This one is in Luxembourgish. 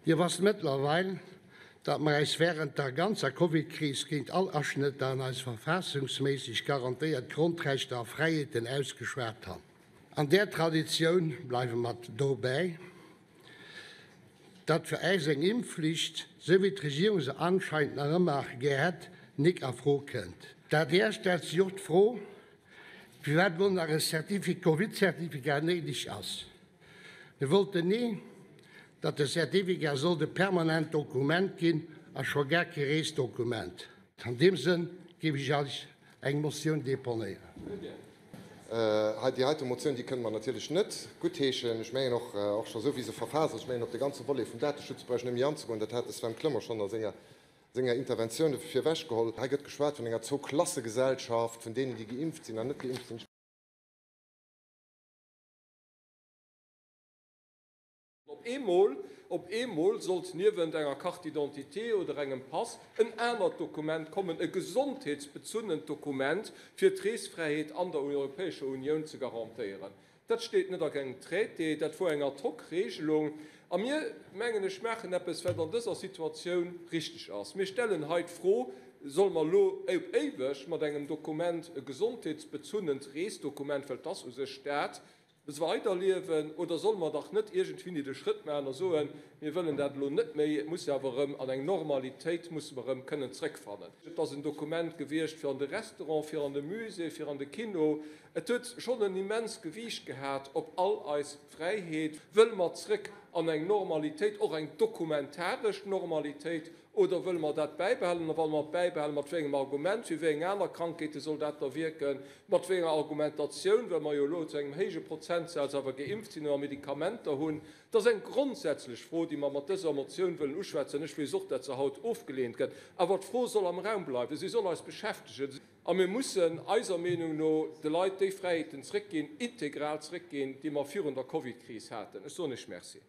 Dir wësst mëttlerweil, datt mer äis wärend der ganzer Covid-Kris géint all Aschnëtter an eis verfassungsméisseg garantéiert Grondrechter a Fräiheeten ausgeschwat han. An där Traditioun bleiwe mer dobäi, datt fir äis eng Impfflicht, sou wéi d'Regierung se anscheinend nach ëmmer gär hätt, nik a Fro kënnt. D'adr stellt sech och d'Fro, firwat elo nach e Covid-Certificat néideg ass. Mir wollten ni, datt de Certificat sollt e permanent Dokument ginn a scho gar kee Reesdokument. An deem Sënn géif ech eis eng Motioun deponéieren. Hei, déi heite Motioun, déi kënne mer natierlech net guttheeschen. Ech mengen och, och scho esou wéi se verfaasst ass, ech mengen op de ganze Volet vum Dateschutz brauch ech net méi anzegoen, dat hat de Sven Clement schonn a senger, senger Interventioun virwechgeholl. Hei gëtt geschwat vun enger Zwouklassegesellschaft, vun deenen, déi geimpft sinn an net geimpft sinn. Op eemol, op eemol sollt niewent enger Carte d'identité oder engem Pass en anert Dokument kommen, e gesondheetsbezunnent Dokument, fir d'Reesfräiheet an der Europäescher Unioun ze garantéieren. Dat steet net a kengem Traité, dat wor eng Ad-hoc-Regelung. A mir, mengen ech, maachen eppes, wat an dëser Situatioun richteg ass. Mir stellen hei d'Fro, Solle mer elo op éiweg mat engem Dokument, e gesondheetsbezunnent Reesdokument, well et ass u sech dat, weiderliewen oder solle mer dach net iergendwéini de Schrëtt maachen a soen, mir wëllen dat elo net méi, et muss jo awer erëm an eng Normalitéit musse mer erëm kënnen zrëckfannen. Et ass en Dokument gewiescht fir an de Restaurant, fir an de Musée, fir an de Kino. Et huet schonn en immens Gewiicht gehat op all eis Fräiheet. Wëlle mer zrëck an eng Normalitéit, och eng dokumentaresch Normalitéit, Oder wëlle mer dat bäibehalen? A wa mer et bäibehalen, mat wéi engem Argument? Fir wéi eng aner Krankheete soll dat da wierken? Mat wéi enger Argumentatioun, well mer jo elo zu engem héije Prozentsaz awer geimpft sinn oder Medikamenter hunn? Dat ass eng grondsätzlech Fro, déi mer mat dëser Motioun wëllen uschwätzen. Ech weess och, dat se haut ofgeleent gëtt. Awer d'Fro soll am Raum bleiwen. Si soll eis beschäftegen. A mir mussen eiser Meenung no de Leit déi Fräiheeten zrëckginn, integral zrëckginn, déi mer virun der Covidkris haten. Ech soen Iech Merci.